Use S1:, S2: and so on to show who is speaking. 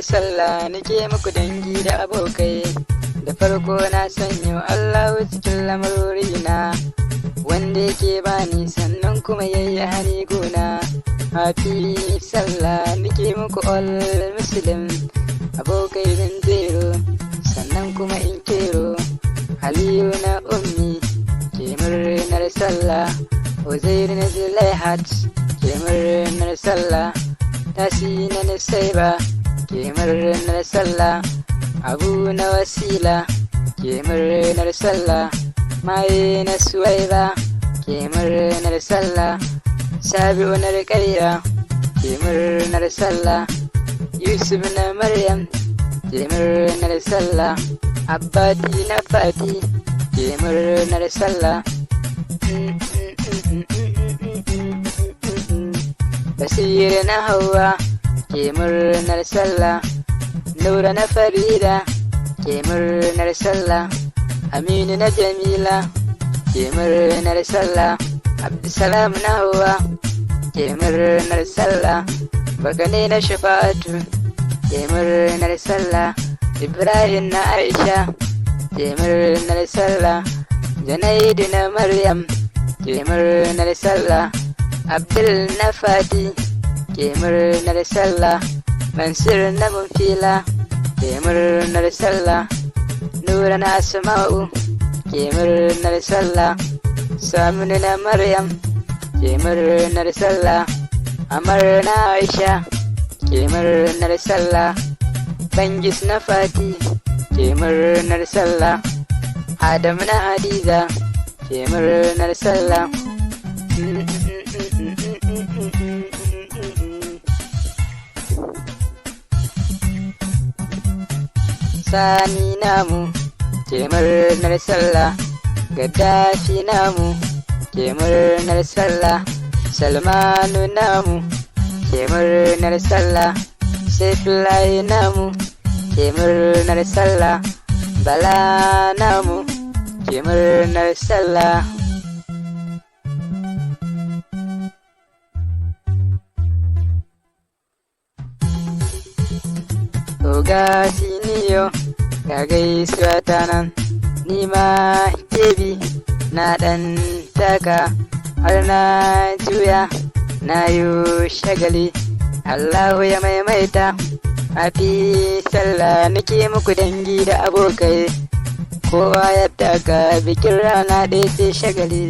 S1: Sallah nake muku dangi da abokai. Da farko na sanyo Allahu cikin lamurina, wanda yake bani sannan kuma yayi hani gona. Happy Sallah nake muku all Muslim, abokai zan jero sannan kuma in kero. Aliyu na Ummi ke murnar Sallah, Uzairu na Zulaihat ke murnar Sallah, Tasi na Nusaiba ke murnar Sallah, Abu na Wasila ke murnar Sallah, Maye na Suwaiba ke murnar Sallah, Sabi'u na Rukayya ke murnar Sallah, Yusuf na Maryam ke murnar Sallah, Abbati na Fati ke murnar Sallah. Basir na Hauwa ke murnar Sallah, Nura na Farida ke murnar Sallah, Aminu na Jamila ke murnar Sallah, Abdulsalam na Hauwa ke murnar Sallah, Bagane na Shafa'atu ke murnar Sallah, Ibrahim na Aisha ke murnar Sallah, Janaidu na Maryam ke murnar Sallah, Abdul na Fati ke murnar Sallah, Mansur na Mufila ke murnar Sallah, Nura na Asma'u ke murnar Sallah, Saminu na Maryam ke murnar Sallah, Amar na Aisha ke murnar Sallah, Bangis na Fati ke murnar Sallah, Adam na Hadiza ke murnar Sallah. Sani namu ke murnar Sallah, Gaddafi namu ke murnar Sallah, Salmanu namu ke murnar Sallah, Saifullahi namu ke murnar Sallah, Bala namu ke murnar Sallah. Oga Siniyo ga gaisuwa ta nan, ni ma kebi na ɗan taka har na juya na yi shagali. Allahu ya maimaita. Happy Sallah nake muku dangi da abokai, kowa ya taka bikin rana ɗaya sai shagali.